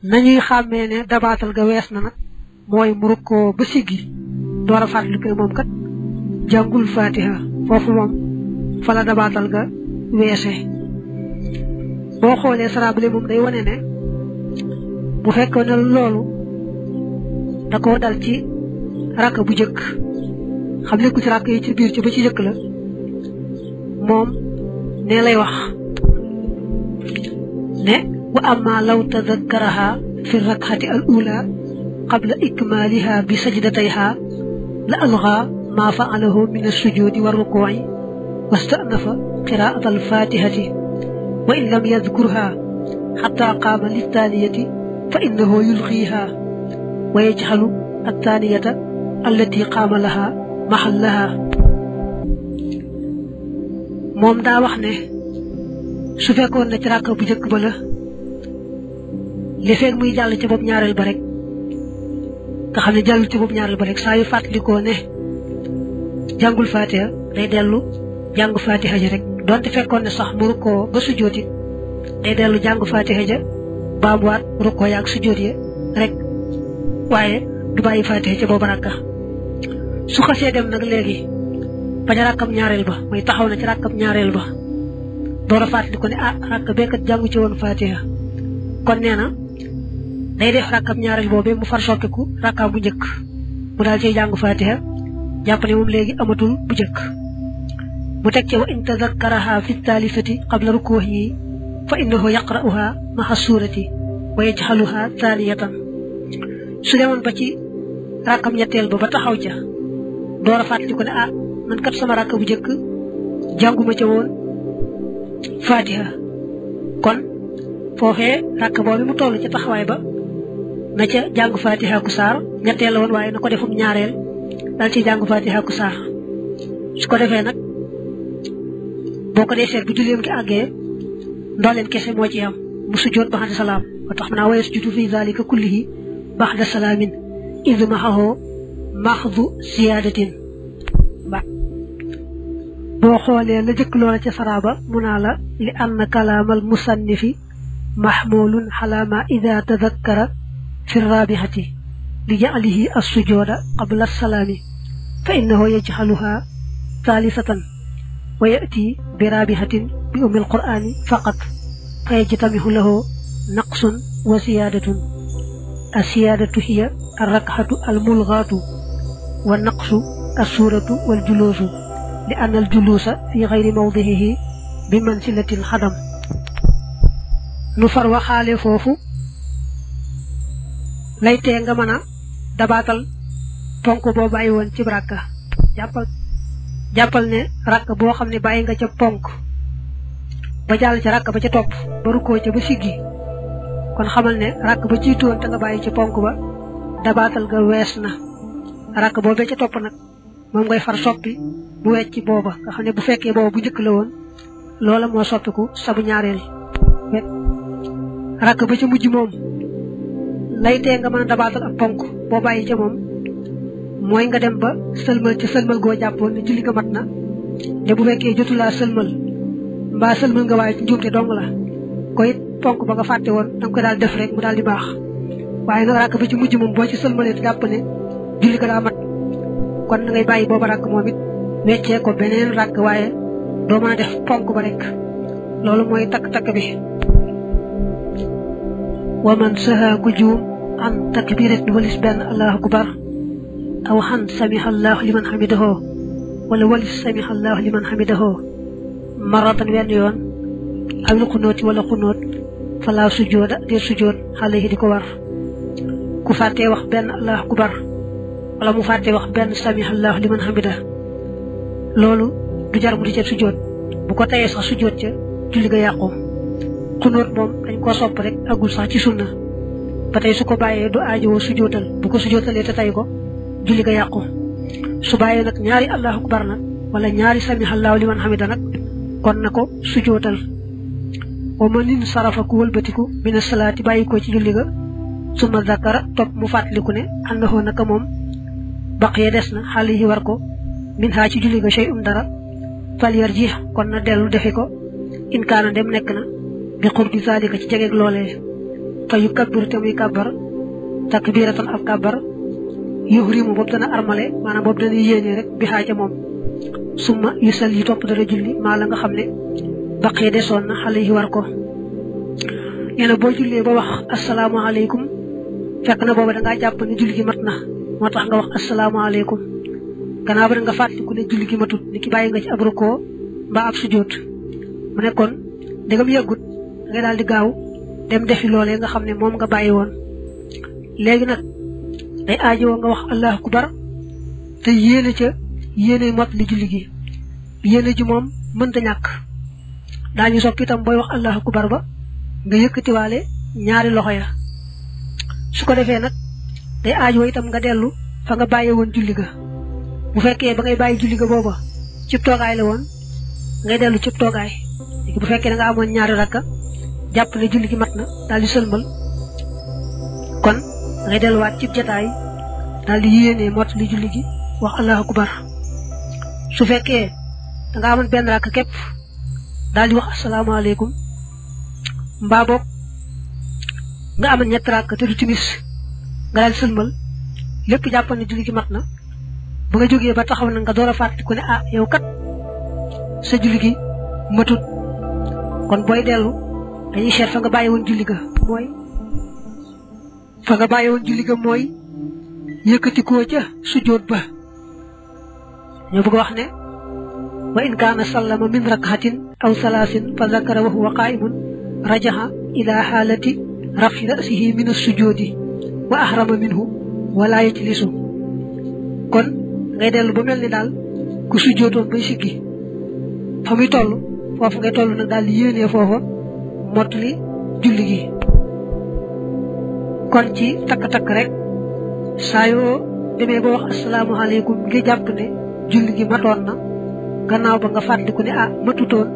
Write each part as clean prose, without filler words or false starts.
nañuy xàmmee ne dabaatal ga wees na nag mooy mu rukkoo ba siggi door a fàttaliku ne moom kat jàngul fatiha foofu moom fa la dabaatal ga weese boo xoolee sarabale moom day wane ne bu fekkoon ne loolu da koo dal ci rakk bu jëkk xam ne ku ci rakk yi ci biir ci ba ci jëkk la moom ne lay wax ne wa amma law tadakkaraha fi rakxati al ula qabla ikmaliha bi sajdatayha la algha ma fa'alahu min as-sujudi wa ruku'i wasta'nafa qira'at al-fatihati wa in lam yadhkurha hatta qama lit-thaniyati fa innahu yulghiha wa yajhalu at-thaniyata allati qama laha mahallaha moom daa wax ne su fekkoon na ci rakk bu jëkk ba la li fekk muy jàll ci bopp ñaareel ba rek nga xam ne jàllul ci bopp ñaareel ba rek saa yu fàttalikoo ne jàngul fatiha day dellu jàng fatiha ja rek donte fekkoon ne sax mu rukkoo ba sujjóoti day dellu jàng fatiha ja baamuwaat rukkoo yaag sujjóot ya rek waaye du bàyyi fatiha ca boobu rakka su xasee dem nag léegi ba ca rakkam ñaareel ba mooy taxaw na ci rakkam ñaareel ba door a fàttaliku ne rakk beekat jàngu ci woon fatiha kon nee na day def rakkam ñaareel boobee mu far soppiku rakkaam bu njëkk mu daal ciy jàng fatiha jàpp ne moom léegi amatul bu njëkk mu teg ci wa in tazakkaraha fi thalithati qabla rukuhi fa innahu yaqra'uha ma'a surati wa yajhaluha thaniyatan su demoon ba ci rakkam ñetteel ba taxaw ca door a fàttaliku ne man kat sama rakk bu njëkk jànguma ca woon fatiha kon foofee rakk boobu mu toll ca taxawaay ba na ca jàng fatiha ku saar ñetteel la woon waaye na ko defum ñaareel dal ci jàng fatiha ku saar su ko defee nag boo ko dee seet bu julleem gi àggee ndooleen kese moo ci am mu sujjoot baxda salaam wa tax naa wa yasjudu fi zalika kullihi baxda salaamin id maxahu maxdu siyaadatin boo xoolee la jëkk loola ca saraaba mu naa la li anna kalaamal musannifi mahmulun ala ma ida tadakkara fi rabihati li ja'lihi as-sujuda qabla as-salami fa innahu yajhaluha thalithatan wa ya'ti bi rabihatin bi ummi al-qur'ani faqat fa yajtamihu lahu naqsun wa siyadatun as-siyadatu hiya ar-rak'atu al-mulghatu wa naqsu as-suratu wal-julusu li anna al-julusa fi ghayri mawdihihi bi manzilati al-hadam nu far waxaale foofu lay tee nga mën a dabaatal ponk boo bàyyi woon ci rakka jàppal ne rakk boo xam ne bàyyi nga ca ponk ba jàll ca rakk ba ca topp ba rukkoo ca ba siggi kon xamal ne rakk ba jiitoon te nga bàyyi ca ponk ba dabaatal ga wees na rakk boobee ca topp nag moom ngay far soppi bu wecc booba nga xam ne bu fekkee booba bu njëkk la woon loola moo soppiku sabu ñaareel rakk ba ca mujj moom lay tee nga mën a dabaatal ak ponk boo bàyyi ca moom mooy nga dem ba sëlmal ca sëlmal goo jàppoon ne julli nga mat na ne bu fekkee jotulaa sëlmal mbaa sëlmal nga waaye ci njuumte dong la ko it ponk ba nga fàtte woon danga ko daal def rek mu daal di baax waaye nag rakk ba ci mujj moom boo ci sëlmalee te jàpp ne julli nga daa mat kon da ngay bàyyi booba rakk moom it weccee ko beneen rakk waaye doo mën a def ponk ba rek loolu mooy takk-takk bi wa man saha ku juum an takbirat walis benn allahu akbar aw xan samiha allahu liman xamidahu wala walis samiha allahu liman xamidahu maratan wenn yoon awil xunóoti wala xunóot fala sujooda dir sujood alayhi di ko war ku fàttee wax benn allahu akbar wala mu fàttee wax benn samiha allahu liman xamida loolu du jar mu di ca sujood bu ko tayee sax sujood ca julli ga yàqu xunóot moom dañ koo sopp rek agul sax ci sunna ba tey su ko bàyyee du aajowoo sujootal bu ko sujootalee te tay ko julli ga yàqu su bàyyee nag ñaari allahu akbar nag wala ñaari samiha allahu liman hamida nag kon na ko sujootal wa man insarafa ku wëlbatiku mina salaati bàyyi ko ci julli ga summa zakara topp mu fàttaliku ne annahu naka moom baqiya des na xaalihi war ko min haa ci julli ga shay'un dara fal yarjih kon na dellu defe ko in kaana dem nekk na bi qurbi zalika ci jegeeg loolee fa yukabbiru te muy kàbbar takbiratan ab kàbbar yuhrimu boobu dana armale maanaam boobu dana yéene rek bi xaaja moom summa yusal yi topp dana julli maa la nga xam ne baqee desoon na xale yi war ko nee na boo jullee ba wax asalaamaaleykum fekk na booba dangaa jàpp ne julli gi mat na moo tax nga wax asalaamaaleykum gannaaw ba nga fàttaliku ne julli gi matut ni ki bàyyi nga ci ab rukoo mbaa ab sujjóot mu ne kon ndegam yàggut nga daal di gaaw dem defi loolee nga xam ne moom nga bàyyi woon léegi nag day aajowoo nga wax allahu akbar te yéene ca yéene mot li julli gi yéene ji moom mënta ñàkk daañu sopp itam booy wax allahu akbar ba nga yëkkatiwaale ñaari loxo ya su ko defee nag day aajowoo itam nga dellu fa nga bàyyee woon julli ga bu fekkee ba ngay bàyyi julli ga booba cib toogaay la woon ngay dellu cib toogaay léegi bu fekkee da nga amoon ñaari rakka jàpp ne julli gi mat na daal di sëlmal kon ngay delluwaat cib jataay daal di yéenee mot li julli gi wax allahu akbar su fekkee da nga amoon benn rakk képp daal di wax asalaamaaleykum mbaa boog nga amoon ñetti rakk te du timis nga daal di sëlmal lépp jàpp ne julli gi mat na ba nga jógee ba taxaw na nga door a fàttaliku ne ah yow kat sa julli gi matut kon booy dellu dañuy seet fa nga bàyyi woon julli ga mooy yëkkati koo ca sujjóot ba ñoo bëgg wax ne wa in kaana sallama min rakhatin aw salaasin fa zakara wa huwa qaa'imun rajaha ila xaalati rafi rasihi min as-sujoodi wa ahrama minhu wala yajlisu kon ngay dellu ba mel ni daal ku sujjóotoon bay siggi fa muy toll foofu ngay toll nag daal di yéenee foofa mottali julli gi kon ci takk-takk rek saa yoo demee ba wax asalaamaaleykum nga jàpp ne julli gi matoon na gannaaw ba nga fàttaliku ne ah matutoon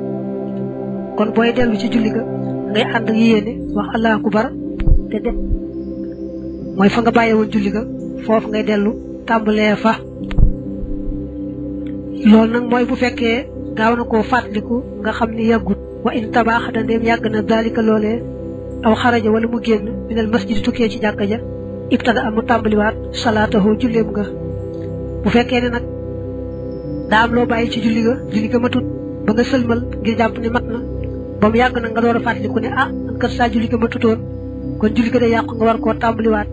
kon booy dellu ci julli ga ngay ànd ak yéene wax allahu akbar te dem mooy fa nga bàyyee woon julli ga foofu ngay dellu tàmbalee fa loolu nag mooy bu fekkee gaaw na koo fàttaliku nga xam ni yàggut wa in tabaax da ndeem yàgg na daalika loolee aw xaraja wala mu génn minal masjid tukkee ci jàkka ja ibtada am mu tàmbaliwaat salaatahu julleem nga bu fekkee ne nag daa am loo bàyyi ci julli ga matut ba nga sëlmal ngir jàpp ne mat na ba mu yàgg nag nga door a fàttaliku ne ah man kat saa julli ga matutoon kon julli ga day yàqu nga war koo tàmbaliwaat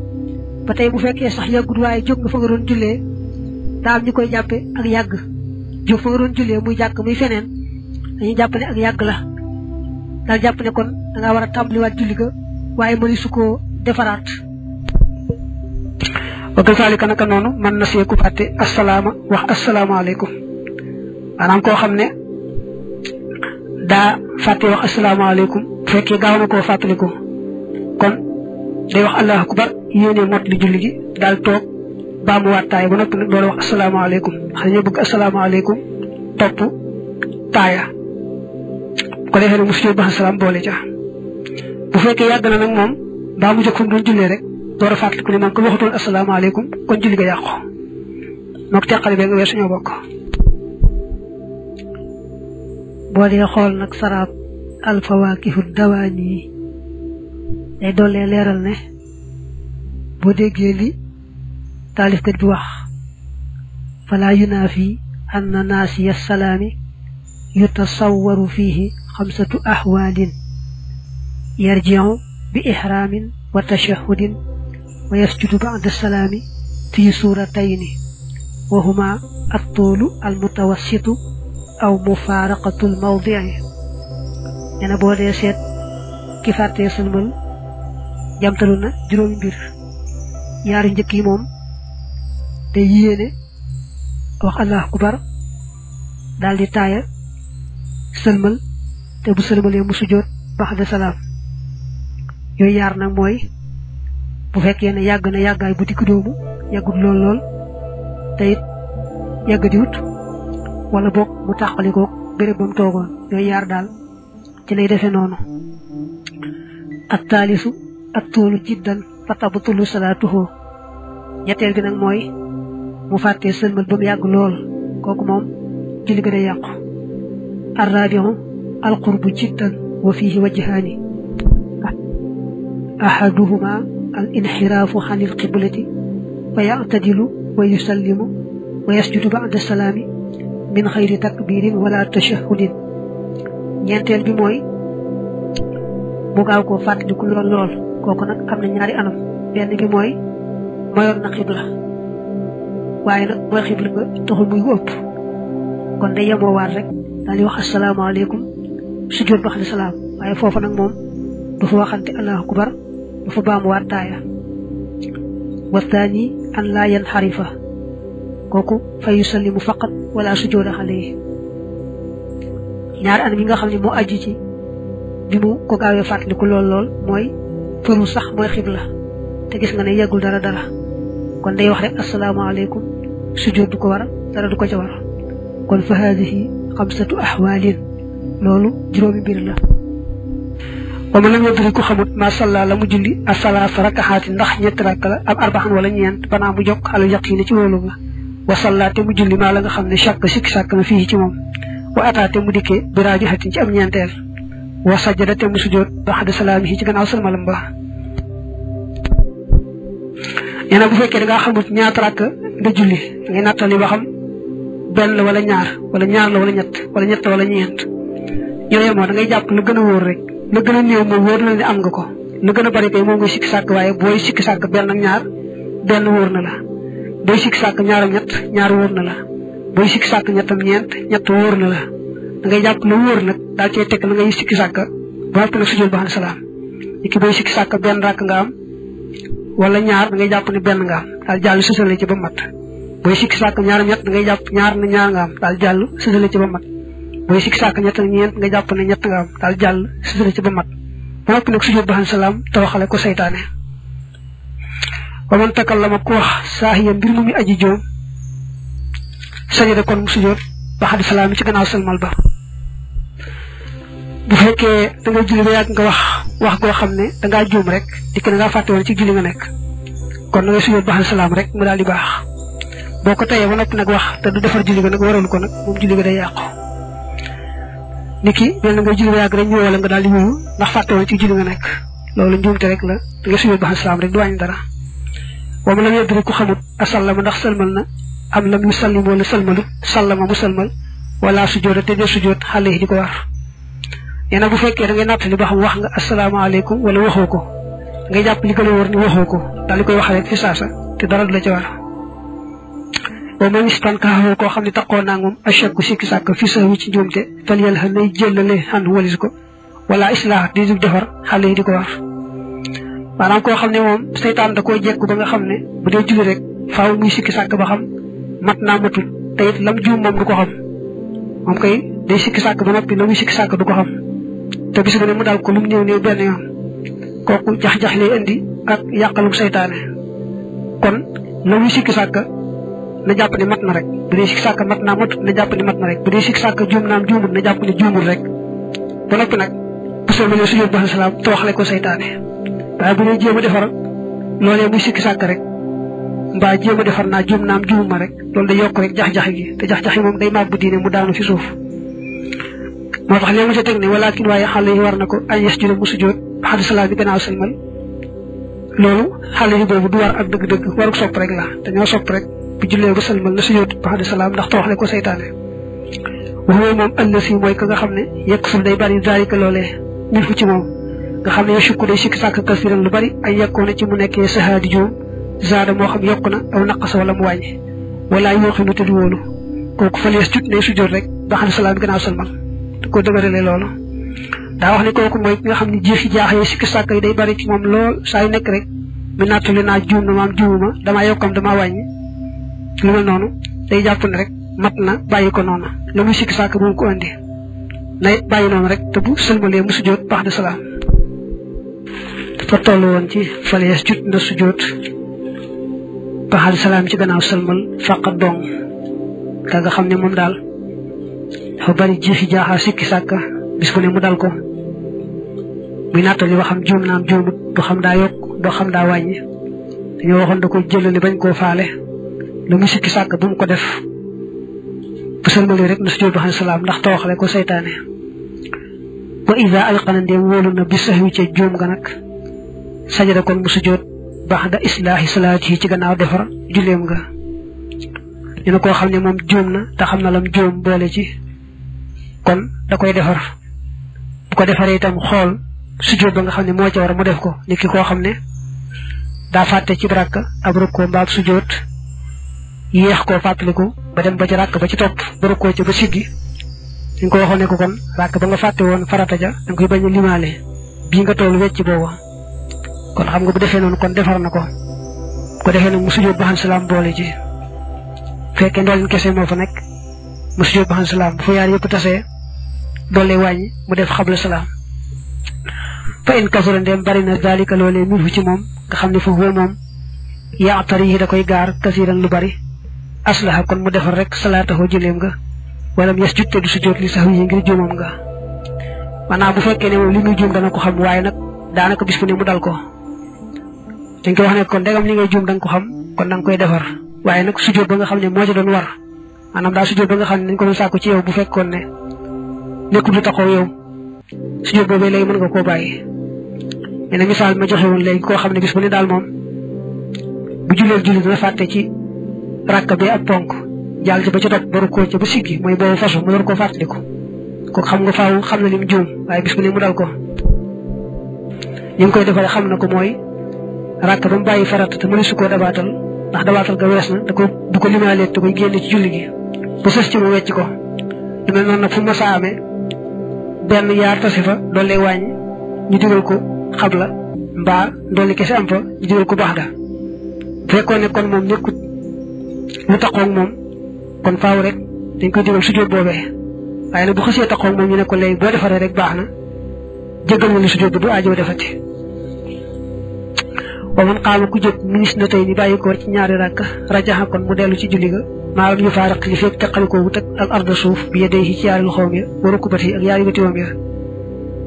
ba tey bu fekkee sax yàggut waaye jóg nga fa nga doon jullee daa am ñu koy jàppe ak yàgg jóg fa nga doon jullee muy jàkk muy feneen dañuy jàpp ne ak yàgg la daal jàpp ne kon da ngaa war a tàmbaliwaat julli ga waaye mëni su koo defaraat wa kazalika naka noonu man na see ku fàtte asalaama wax asalaamaaleykum maanaam koo xam ne daa fàtte wax asalaamaaleykum bu fekkee gaaw na koo fàttaliku kon day wax allahu akbar yéene mot li julli gi daal toog baa mu waat taaya ba noppi nag doole wax asalaamaaleykum xam ne ñoo bëgg asalaamaaleykum topp taaya bu ko defee nag mu sujjóot ba asalaam boole ca bu fekkee yàgg na nag moom baa mu jóg fa mu doon jullee rek door a fàttaliku ne man ko waxutoon asalaamaaleykum kon julli ga yàqu moo ko teqale bee nga weer suñoo bokk boo dee xool nag saraab alfawaakihu dawaani day doolee leeral ne boo déggee li taalifkat bi wax fala yunaafi anna naasiya salaami yutasawwaru fiihi xamsatu ahwaalin yarji'u bi ihraamin wa tashahhudin wa yasjudu ba'da salaami fi suuratayni wa huma at-tuulu al-mutawassitu aw mufaaraqatul mawdi'i nee na boo dee seet ki fàttee sëlmal jamtalu na juróomi mbir yaari njëkk yi moom te yéene wax allahu akbar daal di taaya sëlmal te bu sëlmalee mu sujjóot ba'da salaam yooyu yaar nag mooy bu fekkee ne yàgg na yàggaay bu digg doomu yàggut lool te it yàggadiwut wala boog mu tàqalikoo béréb ba mu toogoon yooyu yaar daal ci lay defee noonu ak taalisu ak toolu jiddan fa tabtulu salaatuhu ñetteel bi nag mooy mu fàttee sëlmal ba mu yàgg lool kooku moom julli ga day yàqu arrabiu alqurbu jiddan wa fihi wajhaani ahaduhuma al inxiraafu xanil qiblati fa yactadilu wa yusallimu wa yasjudu bacda salaami min xayri takbirin wala tashahudin ñeenteel bi mooy mu gaaw koo fàttaliku lool kooku nag am na ñaari anam benn bi mooy mayoon na xibla waaye nag mooy xibla nga taxul muy ëpp kon day yemoo waat rek daal di wax asalaamaaleykum sujjóot ba xam salaam waaye foofu nag moom du fa waxante allahu akbar du fa baamuwaat taaya wa thani an laa yanxarifa kooku fa yusallimu faqat wala sujjóoda alayhi ñaari anam yi nga xam ne moo aju ci bi mu ko gaawee fàttaliku lool mooy fëru sax mooy xibla te gis nga ne yeggul dara kon day wax rek asalaamaaleykum sujjóot du ko war dara du ko ca war kon fa haadihi xamsatu ahwaalin loolu juróomi mbir la wa man lam yadri ku xamut ma salla la mu julli asalaasa rakaxaati ndax ñetti rakk la am arbaxan wala ñeent banaa mu jokk alal yaqiini ci wóolu nga wa salla te mu julli maa la nga xam ne chàkk sikki sàkk na fii ci moom wa ataate mu dikkee biraaji xatin ci am ñeenteel wa sajjada te mu sujjóot baxda salaamihi ci gannaaw salmalam ba nee na bu fekkee da ngaa xamut ñaata rakk nga julli ngay nattali ba xam benn la wala ñaar la wala ñett wala ñett wala ñeent ñooyee moo da ngay jàpp lu gën a wóor rek lu gën a néew moom wóor na ne am nga ko lu gën a bari kay moom ngay sikki sàkk waaye booy sikki sàkk benn ak ñaar benn wóor na la booy sikki sàkk ñaar ak ñett ñaar wóor na la booy sikki sàkk ñettam ñett wóor na la da ngay jàpp lu wóor nag daal cee teg la ngay sikki sàkk ba noppi nag sujjóot ba salaam ki booy sikki sàkk benn rakk nga am wala ñaar da ngay jàpp ne benn nga am daal jàll sësale ci ba mat booy sikki sàkk ñaar ñett da ngay jàpp ñaar nga am daal jàll sësale ci ba mat booy sikki sàkk ñett ak ñeent nga jàpp ne ñett nga am daal jàll sësale ci ba mat ba noppi nag sujjóot ba salaam tawaxale ko seytaane wa man takallama ku wax saahiya mbir mu mi aji joom sajada kon mu sujjóot baxda salaam ci gannaaw salmal ba bu fekkee da nga julli ba yàgg nga wax goo xam ne da ngaa juum rek dikk na ngaa fàtte woon ci julli nga nekk kon da ngay sujjóot baxda salaam rek mu daal di baax boo ko tayee ba noppi nag wax te du defar julli ga nag waralu ko nag moom julli ga day yàqu niki mel na nga julli ba yàgg rek ñëw wala nga daal di wuyu ndax fàtte woon ci julli nga nekk loolu njuumte rek la da ngay sujjóot baxda salaam rek du wàññi dara wa man lam yadri ku xamut asallama ndax salmal na am lam yu sallim wala salmalut sallama mu salmal wala sujjóota te de sujjóot xale yi di ko war nee na bu fekkee da ngay nattali ba xam wax nga asalaamaaleykum wala waxoo ko ngay jàpp li gën a wóor ni waxoo ko daal di koy wax rek fi saasa te dara du la ci war boo ma nistan kaxawoo koo xam ne taqoo naa moom achakku sikki sàkk fi sawi ci njuumte fal yàlla xam nay jëllale xan walis ko wala islaax di defar xale yi di ko war maanaam koo xam ne moom seytaan da koo jekku ba nga xam ne bu dee julli rek faaw muy sikki sàkk ba xam mat naa matul te it lam juum moom du ko xam moom kay day sikki sàkk ba noppi la muy sikki sàkk du ko xam te bis bu ne mu daal ko lu mu néew benn yoon kooku jax-jax lay indi ak yàqalum seytaane kon la muy sikki sàkk na jàpp ne mat na rek bu dee sikki sàkk mat naa matut na jàpp ne mat na rek bu dee sikki sàkk juum naam juumut na jàpp ne juumul rek ba noppi nag bu soo sujjóot ba salaam te waxale ko seytaane waaye bu dee jéem a defar loolee muy sikki sàkk rek mbaa jéem a defar naa juum naam juumuma rek loolu day yokk rek jax-jaxi gi te jax-jaxi moom day màbbu diine mu daanu fi suuf moo tax léegi mu ca teg ne walakin waaye xale yi war na ko ay yasjuda mu sujjóot baxda salaam bi gannaaw salmal loolu xale yi boobu du war ak dëgg-dëgg waruk sopp rek la dañoo sopp rek bu jullee ba salmal na sujjóot baxda salaam ndax tooxle ko seytaane waxuwa moom ëllësi mooy ka nga xam ne yekk ful day bari zaalika loolee min fu ci moom nga xam ne yow sukku day sikki sàkk kasiran lu bari ay yekkoona ci mu nekkee sahaadi juum zaada moo xam yokk na aw naqasa wala mu wàññi wala yooxinu te di wóolu kooku fa lees jut day sujjóot rek baxda salaam bi gannaaw salmal te ko dëgërale loolu daa wax ne kooku mooy ki nga xam ne jiixi jaax yi sikki sàkk yi day bari ci moom lool saa yu nekk rek mi nattali naa juum na maam juumuma damaa yokkam damaa wàññi lu mel noonu day jàpp ne rek mat na bàyyi ko noonu la muy sikki sàkk bu mu ko andi na bàyyi noonu rek te bu sëlmalee mu sujjóot baxda salaam dafa toll woon ci falees jut na sujjóot baxda salaam ci gannaaw sëlmal faqat dong ka nga xam ne moom daal dafa bari jiixi jaaxaa sikki sàkk bis bu ne mu dal ko muy nattali ba xam juum naam juumut du xam daa yokk doo xam daa wàññi dañoo waxoon da ko jëlale bañ koo faale lu mu sikki sàkk bu mu ko def bu sëlmalee rek na sujjóot baxda salaam ndax tawaxale ko seytaane wa ida alqana ndéem wóolu na bi sahwi ca juum ga nag sajada kon mu sujjóot ba'da islaahi salaati ci gannaaw defar julleem nga ñu ne koo xam ne moom juum na te xam na lam juum boole ci kon da koy defar bu ko defaree itam xool sujjóot ba nga xam ne moo ca war mu def ko nit ki koo xam ne daa fàtte ci rakk ab rukkoo mbaa sujjóot yéex koo fàttaliku ba dem ba ci rakk ba ci topp ba rukkoo ca ba siggi dañ ko waxoon ne ko kon rakk ba nga fàtte woon farata ja da nga koy bañ a limaale bii nga toll wecc booba kon xam nga bu defee noonu kon defar na ko bu ko defee nag mu sujjóot ba xam salaam boole ci fekkee ndoolin kese moo fa nekk mu sujjóot ba xam salaam bu fa yaar yëpp tasee doole wàññi mu def xabla salaam fa in kasura ndem bari na zalika loolee minhu ci moom nga xam ne foofu moom yaatari yi da koy gaar kasiran lu bari aslaha kon mu defar rek salaatahu jëleem nga wala mu yasjud te du sujjóot li sax yi ngir juumam nga maanaam bu fekkee ne moom li muy juum dana ko xam waaye nag daanaka bis bu ne mu dal ko dañ koy wax ne kon ndegam li ngay juum da nga ko xam kon da nga koy defar waaye nag sujjóot ba nga xam ne moo ci doon war maanaam daal sujjóot ba nga xam ne dañ ko doon sàkku ci yow bu fekkoon ne nekkul lu taxaw yow sujjóot boobee léegi mën nga koo bàyyi mais nag misaal ma joxe woon léegi koo xam ne bis bu ne daal moom bu jullee julli dana fàtte ci rakk bi ak ponk jàll ci ba ca topp baru koo ca ba siggi mooy boobu fasu mu door koo fàttaliku kooku xam nga faaw xam na lim juum waaye bis bu ne mu dal ko ñu ngi koy defaree xam na ko mooy rakk ba mu bàyyi farata te mënu su koo dabaatal ndax dabaatal ga wees na da ko du ko limaaleeg te koy génne ci julli gi bu sës ci mu wecc ko lu mel noonu nag fu ma saa amee benn yaar tasi fa doole wàññi ñu digal ko xabla mbaa doole kese am fa ñu digal ko baax da bu fekkoon ne kon moom nekkut lu taxoog moom kon faaw rek dañ koy digal sujjóot boobee waaye nag bu xasee taxoog moom ñu ne ko léegi boo defaree rek baax na jéggal na li sujjóot bi du aajo defati wa man qaama ku jóg minis na tey ni bàyyi ko ci ñaari rakk rajaxa kon mu dellu ci julli ga maa yu faaraq li fekk teqalikoo bu teg al arda suuf bi yedeyhi ci yaari loxoom ya wa rukkubati ak yaari wetiwam ya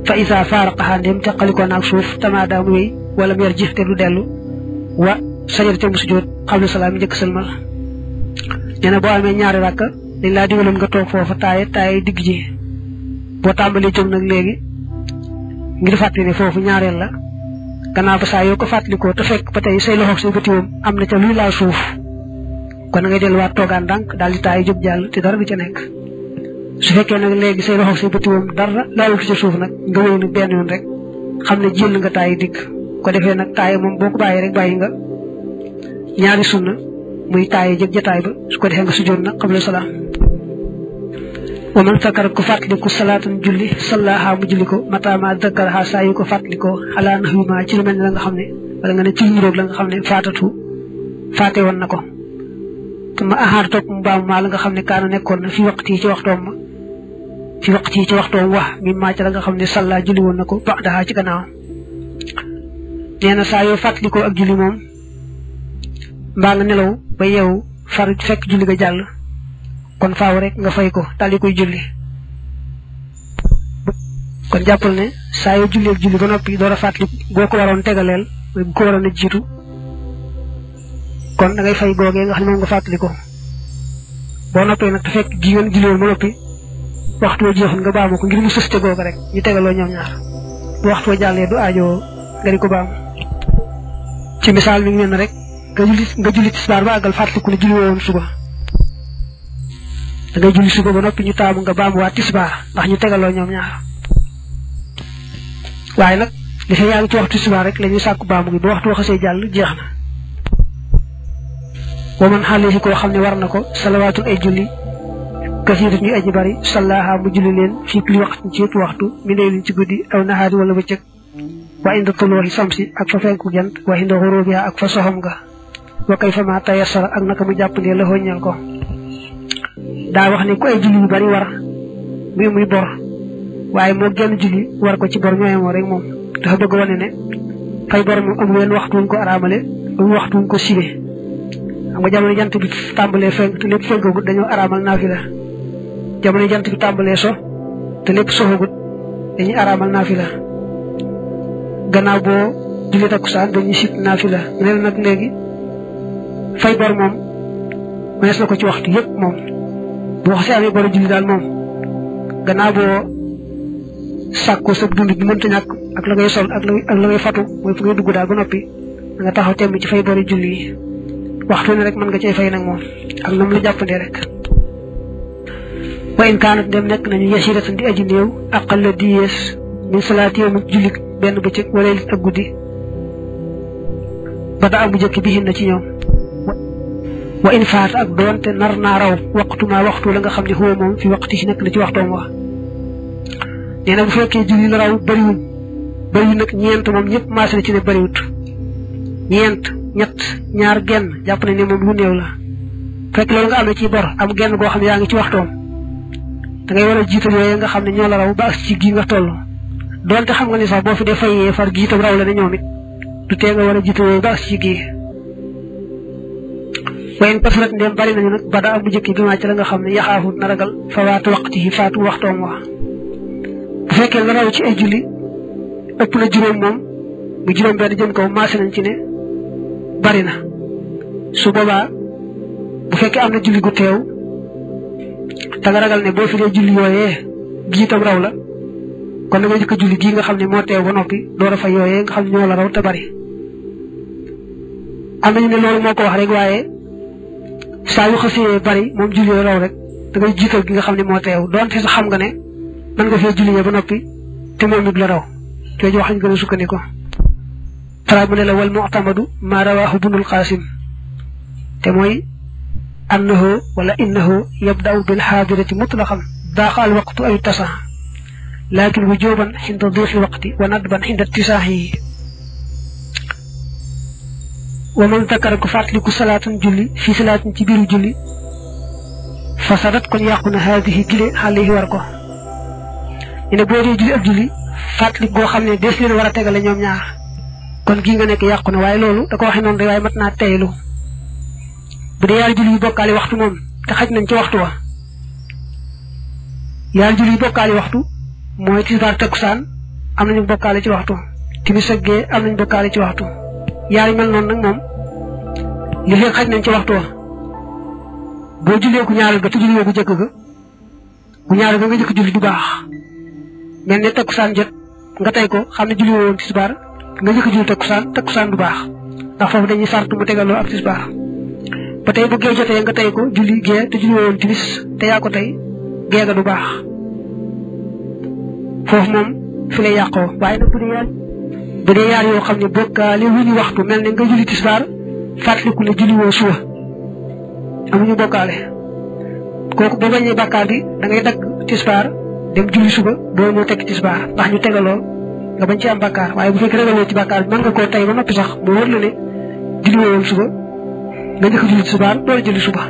fa isa faaraqaha ndem teqalikoo naag suuf tamaada mu wéy wala mu yar jif te du dellu wa sajada te mu sujjóot xabla salaam yi njëkk sëlmal nee na boo amee ñaari rakk dañ laa digaloon nga toog foofa taaye digg ji boo tàmbalee jóg nag léegi ngir fàttali ne foofu ñaareel la gannaaw ba saa yoo ko fàttalikoo te fekk ba tey say loxoog say bëtiwoom am na ca luy laal suuf kon ngay delluwaat toogaan ndànk daal di taay jóg jàll te dara du ca nekk su fekkee nag léegi say loxoog say bëtiwoom dara laalul ca suuf nag nga wéy nag benn yoon rek xam ne jël nga taay digg ko defee nag taay moom boo ko bàyyi rek bàyyi nga ñaari sunna muy taay jëg jataay ba su ko defee nga sujjóot nag qabla salaam wa man sakara ko fàttaliku salaatan julli sallaha mu julli ko matama dakaraha saa yu ko fàttalikoo xalaa nax wi ma ci lu mel ne la nga xam ne wala nga ne ci lu niroog la nga xam ne faate woon na ko ma ahaar topp mu baamu maa la nga xam ne kaana nekkoon na fi waqti yi ci waxtoom wax mi maa ci la nga xam ne salla julli woon na ko ba'daha ci gannaaw nee na saa yoo fàttalikoo ak julli moom mbaa nga nelaw ba yeewu far fekk julli ga jàll kon faaw rek nga fay ko tali koy julli kon jàppal ne saa yoo julli ak julli ba noppi door a fàttali boo ko waroon tegaleel mooy bu ko waroon a jiitu kon da ngay fay googee nga xam ne moom nga fàttali ko boo noppee nag te fekk gi ngeen julli woon ba noppi waxtu wa jeexul nga baamu ko ngir mu sëste googa rek ñu tegaloo ñoom ñaar bu waxtu wa jàllee du aajoo nga di ko baamu ci misaal mi ngi mel ne rek nga julli tisbaar ba àggal fàttaliku ne julli woon suba da ngay julli suba ba noppi ñu taamu nga baamuwaat tisbaar ndax ñu tegaloo ñoom ñaar waaye nag li fa yaa ngi ci waxtu tisbaar rek la ñuy sàkku baamu gi ba waxtu waxasee jàll jeex na wa man xale si koo xam ne war na ko salawaatul ay julli kasiirat ñuy aji bari sallaha mu julli leen fii li waxtu ci waxtu mi ne leen ci guddi aw nahaari wala bëccëg wa inda tulooxi samsi ak fa fenku jant wa inda xurubiha ak fa soxam nga wa kay fa ma tayassara ak naka mu jàppandee la hoññal ko daa wax ne ku ay julli yu bari war muy bor waaye moo genn julli war ko ci bor ñooyemoo rek moom dafa bëgg wane ne fay bor moom amul wenn waxtu wuñ ko araamale amul waxtu wuñ ko sibe xam nga jamono jant bi tàmbalee fenk te lépp fenkagut dañoo araamal naafila jamono jant bi tàmbalee so te lépp soxagut dañuy araamal naafila gannaaw boo julli takkusaan dañuy sib naafila ñu ne nag léegi fay bor moom mënees na ko ci waxtu yëpp moom boo xasee amee bor julli daal moom gannaaw boo sàkko sa dund bi mënta ñàkk ak la ngay sol ak la ngay fatu mooy fu ngay dugg daal ba noppi da nga taxaw temm ci fay bari julli yi waxtu ne rek mën nga cay fay nag moom ak nam la jàppandee rek wa in kaanat dem nekk nañu yasiratan di aji néew aqal la di yees min salaati yow julli benn bëccëg wala ak guddi ba da amu jëkk bi hin na ci ñoom wa in faat ak doonte nar naa raw waxtu la nga xam ne huwa moom fi waxti si nekk na ci waxtoom wa nee na bu fekkee julli la raw bëriwul nag ñeent moom ñëpp maase na ci ne bëriwut ñeent ñett ñaar genn jàpp nañ ne moom lu néew la fekk loolu nga am na ci bor am genn goo xam ne yaa ngi ci waxtoom da ngay war a jiital yooyu nga xam ne ñoo la raw ba ci gi nga toll doonte xam nga ni sax boo fi dee fayee far gi itam raw la ne ñoom it du tee nga war a jiital yooyu ba ci gi wayen pasrat ndem bari nañu nag bada am bu jëkki bi maa ci la nga xam ne yaxaafu na ragal fawaatu waqti faatu waxtoom wa bu fekkee la raw ci ay julli ëpp na juróom moom bu juróom benn jëm kaw maase nañ ci ne bari na su boobaa bu fekkee am na julli gu teew te nga ragal ne boo fi dee julli yooyee gii itam raw la kon da nga jëkk julli gii nga xam ne moo teew ba noppi door a fa yooyee nga xam ne ñoo la raw te bari am nañu ne loolu moo ko wax rek waaye saa yu xasee bari moom julli la raw rek da ngay jiital gi nga xam ne moo teew doonte sax xam nga ne mën nga fee julli ba noppi te moom it la raw jooju wax ñu gën a sukkandiku fara mu ne la wal mu'tamadu ma rawaahu bunul qaasim te mooy annahu wala innahu yabda'u bil xaadirati mutlaqan daaqa al waqtu ay tasa laakin wujuban xinda diixi waqti wa nadban xinda tisaaxihi wa man zakara ko fàttaliku salaatan julli fii salaatin ci biiru julli fasadat kon yàqu na haadihi gile xale yi war ko ñu ne boo dee julli ak julli fàttaliku goo xam ne des leen war a tegale ñoom ñaar kon gii nga nekk yàqu na waaye loolu da ko waxee noonu rek waaye mat naa teylu bu dee yaari julli yu bokkaale waxtu moom te xaj nañ ci waxtu wa yaari julli yu bokkaale waxtu mooy tisbaar takkusaan am nañu bokkaale ci waxtu timis ak gee am nañu bokkaale ci waxtu yaari mel noonu nag moom li fekk xaj nañ ci waxtu wa boo jullee ku ñaareel ga te julli woo gu jëkk ga bu ñaareel ga nga jëkk julli du baax mel ne takkusaan jot nga tey ko xam ne julli woo woon tisbaar nga jëkk julli takkusaan du baax ndax foofu dañuy sartu mu tegaloo ak tisbaar ba tey bu gee jotee nga tey ko julli gee te julli woo woon timis te yaa ko tey gee ga du baax foofu moom fi lay yàqoo waaye nag bu dee yaar yoo xam ne bokkaale wu ñu waxtu mel ne nga julli tisbaar fàttaliku ne julli woo suba amuñu bokkaale kooku boo bañee bàkkaar bi da ngay dagg tisbaar dem julli suba doo ñëw tekki tisbaar ndax ñu tegaloo nga bañ ci am bàkkaar waaye bu fekkee ragaloo ci bàkkaar bi mën nga koo tey ba noppi sax mu wóor la ne julli woo woon suba nga njëkk julli tisbaar door julli suba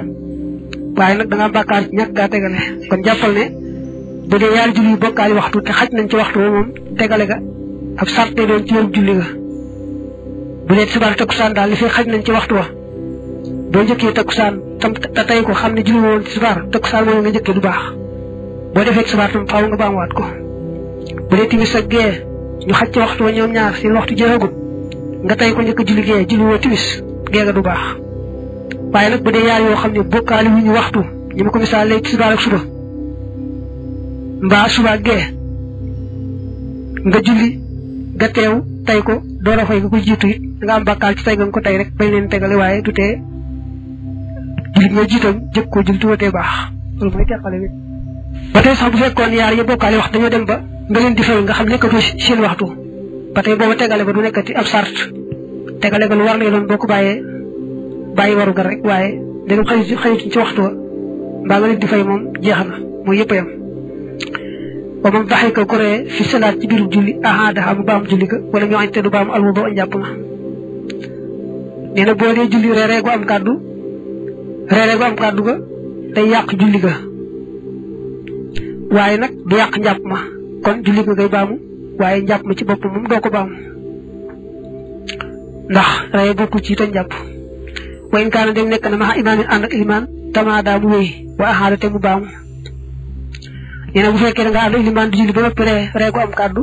waaye nag da nga am bàkkaar ci ñàkk gaa tegale kon jàppal ne bu dee yaari julli yu bokkaale waxtu te xaj nañ ci waxtu moom tegale ga ab sart day doon ci yoon julli ga bu dee tisbaar takkusaan daal li fi xaj nañ ci waxtu wa boo njëkkee takkusaan tam te tey ko xam ne julli woon tisbaar takkusaan moom nga njëkkee du baax boo defee tisbaar tam faaw nga baamuwaat ko bu dee timis ak gee ñu xaj ci waxtu wa ñoom ñaar seen waxtu jeexagut nga tey ko njëkk julli gee julli woo timis gee ga du baax waaye nag bu dee yaar yoo xam ne bokkaale wu ñu waxtu ñu ma ko misaal léegi tisbaar ak suba mbaa suba ak gee nga julli nga teew tey ko door a fay nga ko jiitu it nga am bàkkaar ci tey nga ko tey rek bañ leen tegale waaye du tee julli nga jiital jëkk ko julli tuwatee baax loolu mooy teqale bi ba tey sax bu fekkoon yaar yi bokkaale waxtu dañoo dem ba nga leen di fay nga xam nekkatu seen waxtu ba tey booba tegale ba du nekkati ab sart tegale ba lu war lay doon boo ko bàyyi waru gar rek waaye dégam xëyituñ ci waxtu wa mbaa nga leen di fay moom jeex na mooy yëpp yam wa man daxika koree fi salaat ci biiru julli ahaadaha mu baam julli ga wala ñu añte du baam alwudu njàpp ma nee na boo dee julli reeree gu am kàddu ga day yàq julli ga waaye nag du yàq njàpp ma kon julli ga ngay baamu waaye njàpp ma ci bopp moom doo ko baamu ndax reye bokku ci te njàpp wa in kaana dem nekk na ma imaamin ànd ak ilimaan tamaada mu wéy wa ahaada te mu baamu nee na bu fekkee da nga ànd ilimaan di julli ba noppi ree gu am kàddu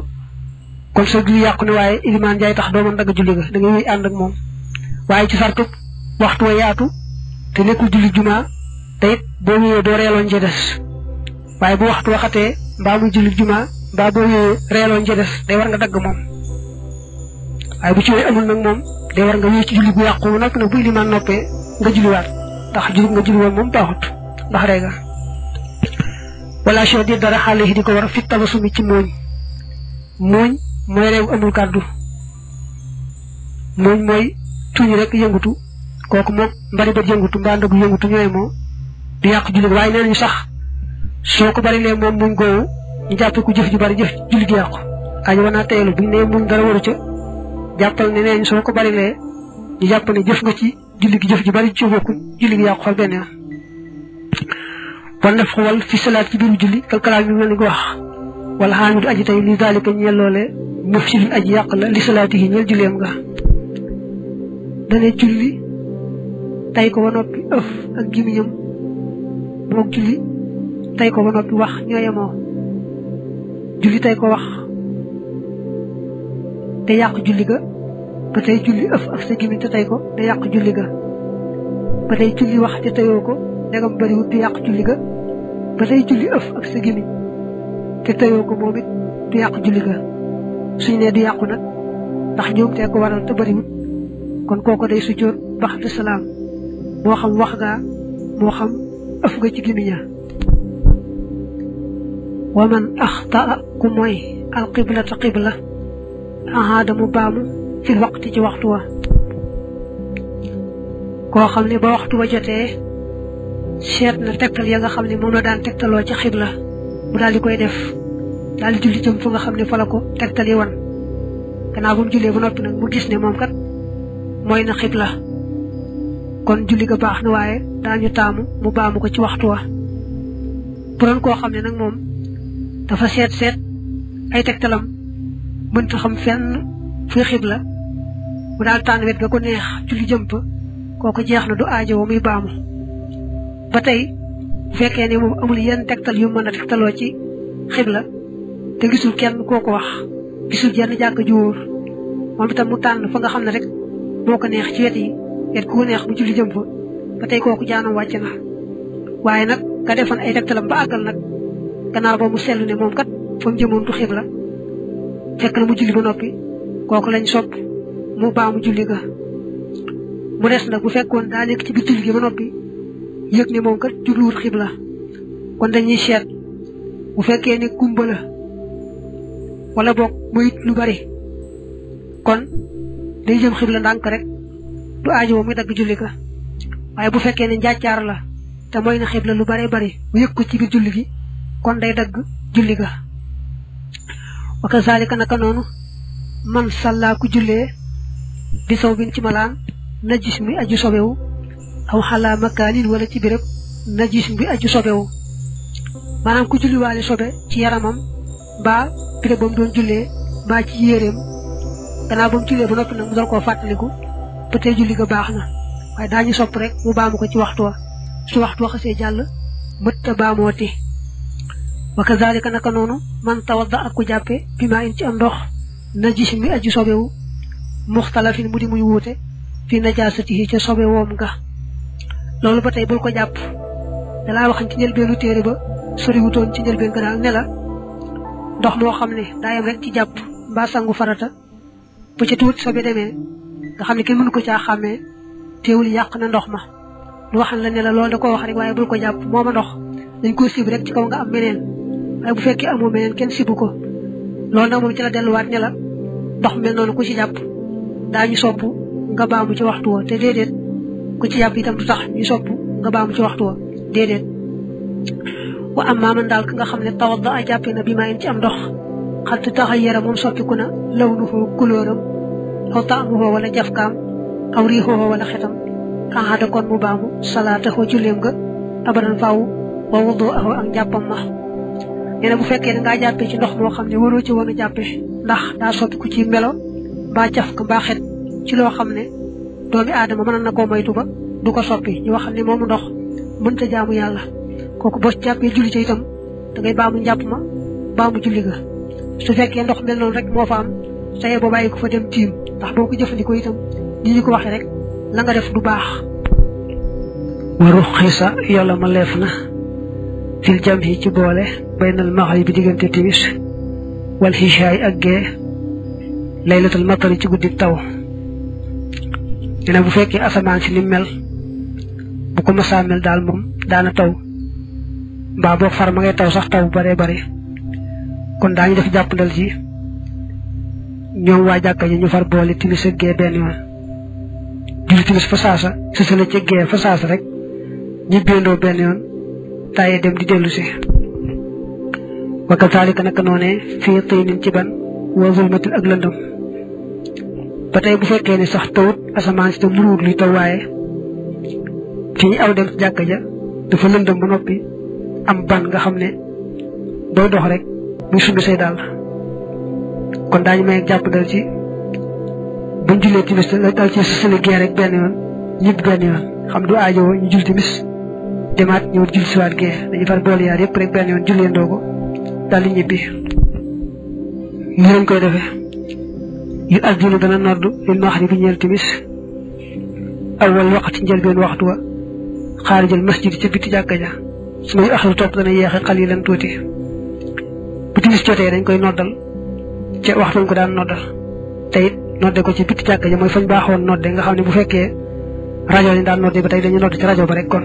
kon sa julli yàqu ne waaye ilimaan jaay tax doo mën dagg julli ga da ngay wéy ànd ak moom waaye ci sartu waxtu wa yaatu te nekkul julli jumaa te it boo wéyee doo reeloon ci des waaye bu waxtu waxatee mbaa muy julli jumaa ba bo reelon ci def day war nga dag mom ay bu ci amul nak mom day war nga wé ci julli gu yaqku nak na bu liman noppé nga julli wat tax julli nga julli won mom taxut ndax reega wala shodi dara xalihi diko war fi tabasumi ci moñ moy reew amul kaddu moñ moy tuñu rek yëngutu koku mom bari ba yëngutu mba ndag yëngutu ñoy mo di yaq julli way neñu sax soko bari le mom muñ goowu ñu jappé ku jëf ju bari jëf julli gi yaq añu wana tayelu bu ne muñ dara waru ci jappal ne neñ soko bari le ñu japp ne jëf nga ci julli gi jëf ju bari ci bokku julli gi yaq xol ben bon def xol fi salat ci biru julli kal kalam mi melni wax wal hamid aji tay li zalika ñelolé mufsil aji yaq la li salatihi ñel jullem nga dane julli tay ko ba noppi ëf ak gimiñam moog julli tay ko ba noppi wax ñooyamoo julli tay ko wax te yàq julli ga ba tey julli ëf ak sa gimiñ te tay ko te yàq julli ga ba tey julli wax te tayoo ko ndegam bariwut te yàq julli ga ba tey julli ëf ak sa gimiñ te tayoo ko moom it du yàq julli ga suñ ne du yàqu nag ndax ñoom te ko waral te bariwut kon koko day sujjoot baxda salaam moo xam wax nga moo xam ëf nga ci gimiña wa man axtaa ku mooy alqiblata qibla ahaada mu baamu fil waqti ci waxtu wa koo xam ne ba waxtu wa jotee seet na tegtal ya nga xam ne moom la daan tegtaloo ci xibla mu daal di koy def daal di julli jëm fu nga xam ne fa la ko tegtal yi wan gannaaw bu mu jullee ba noppi nag mu gis ne moom kat mooy na xibla kon julli ga baax na waaye daañu taamu mu baamu ko ci waxtu wa bu doon koo xam ne nag moom dafa seet ay tegtalam mënta xam fenn fuy xibla mu daal tànn wet ga ko neex julli jëm fa kooku jeex na du aajo muy baamu ba tey bu fekkee ne moom amul yenn tegtal yu mën a tegtaloo ci xibla te gisul kenn koo ko wax gisul jenn jàkk ju wóor moom itam mu tànn fa nga xam ne rek moo ko neex ci wet yi wet ku neex mu julli jëm fa ba tey kooku jaanam wàcc na waaye nag ka defoon ay tegtalam ba àggal nag gannaaw ba mu seetlu ne moom kat fa mu jëmoon du xibla fekk na mu julli ba noppi kooku lañ sopp mu baamu julli ga mu des nag bu fekkoon daa nekk ci biir julli gi ba noppi yëg ne moom kat jubluwul xibla kon dañuy seet bu fekkee ne gumba la wala boog muy lu bari kon day jëm xibla ndànk rek du aajo muy dagg julli ga waaye bu fekkee ne njàccaar la te mooy na xibla lu bari bari mu yëg ko ci biir julli gi kon day dagg julli ga wa kazalika naka noonu man salla ku jullee bi saw bin ci malaan najis mi aju sobewu aw xalaa makaanin wala ci béréb najis bi aju sobewu maanaam ku julliwaale sobe ci yaramam mbaa béréb ba mu doon jullee mbaa ci yéreem gannaaw ba mu jullee ba noppi nag mu dal koo fàttaliku ba tey julli ga baax na waaye daañu sopp rek mu baamu ko ci waxtu wa su waxtu wa xasee jàll mëtta baamooti wa kazalika naka noonu man tawadda ak ku jàppe bi maa in ci am ndox najis mi aju sobewu muxtalafin mu di muy wuute fi najaasatihi ca sobe woom nga loolu ba tey bul ko jàpp dalaa wax ci njëlbeenu téere ba soriwutoon ci njëlbeen ga daal ne la ndox moo xam ne daa yem rek ci jàpp mbaa sangu farata bu ca tuuti sobe demee nga xam ne kenn mënu ko caa xàmmee teewul yàq na ndox ma lu waxan la ne la loolu da koo wax rek waaye bul ko jàpp mooma ndox dañ ko sib rek ci kaw nga am meneen waaye bu fekkee amoo meneen kenn sibu ko loolu nag moom ci la delluwaat ne la ndox mel noonu ku ci jàpp daañu sopp nga baamu ci waxtu wa te déedéet ku ci jàpp itam du tax ñu sopp nga baamu ci waxtu wa déedéet wa amma man daal ka nga xam ne tawadda a jàppe na bi maa in ci am ndox xat taxayyara moom soppiku na lawnuhu kulóoram aw taamuhu wala jafkaam aw riixuhu wala xetam ahada kon mu baamu salaatahu julleem nga abadan faaw wa wudu'ahu ak jàppam ma nee na bu fekkee ne ngaa jàppee ci ndox moo xam ne waroo ci woon a jàppe ndax daa soppiku ci melo mbaa jafka mbaa xet ci loo xam ne doomi aadama mën na koo moytu ba du ko soppi ñu wax ne moomu ndox mënta jaamu yàlla kooku boo jàppee julli ci itam da ngay baamu njàpp ma baamu julli ga su fekkee ndox mel noonu rek moo fa am saye boo bàyyi ko fa dem tiim ndax boo ko jëfandikoo itam ni ñu ko waxee rek la nga def du baax waru xisa yàlla ma leef na fil jamhi ci boole baynal maghrib bi diggante timis wal xishaay ak gee laylatul matari ci guddi taw dina bu fekkee asamaan si ni mel bu ko mësaa mel daal moom daana taw mbaa boog far ma ngay taw sax taw bare bare kon daañu def jàppandal ci ñoom waa jàkka ji ñu far boole timis ak gee benn yoon julli timis fa saasa sësale ca gee fa saasa rek ñibbeendoo benn yoon taaye dem di dellu si wakal taalika naka noonee fii tinin ci ban wa zulmatin ak lëndëm ba tey bu fekkee ne sax tawut asamaan si te muruwut luy taw waaye fi ñu aw dem ci jàkka ja dafa lëndëm ba noppi am ban nga xam ne booy dox rek muy sumbi say daal kon daañu may jàpp dal ci buñ jullee timis dal ci sësale gee rek benn yoon ñibbi benn yoon xam du aajowoo ñu jul timis demaat ñëw jul siwaat gee dañu far boole yaar yëpp rek benn yoon julleendoo ko daal di ñibbi ñu lañ koy defee yu addinu dana nodd lil maxribi ñeel timis awal waqti njëlbeen waxtu wa xaarijal masjid ca biti jàkka ja su may axlu topp dana yeexe xalilan tuuti bu timis jotee dañ koy noddal ca waxtu ko daan noddal te it nodde ko ci biti jàkka ja mooy fañ baaxoon nodde nga xam ne bu fekkee rajo lañ daan nodde ba tey dañu nodd ci rajo ba rek kon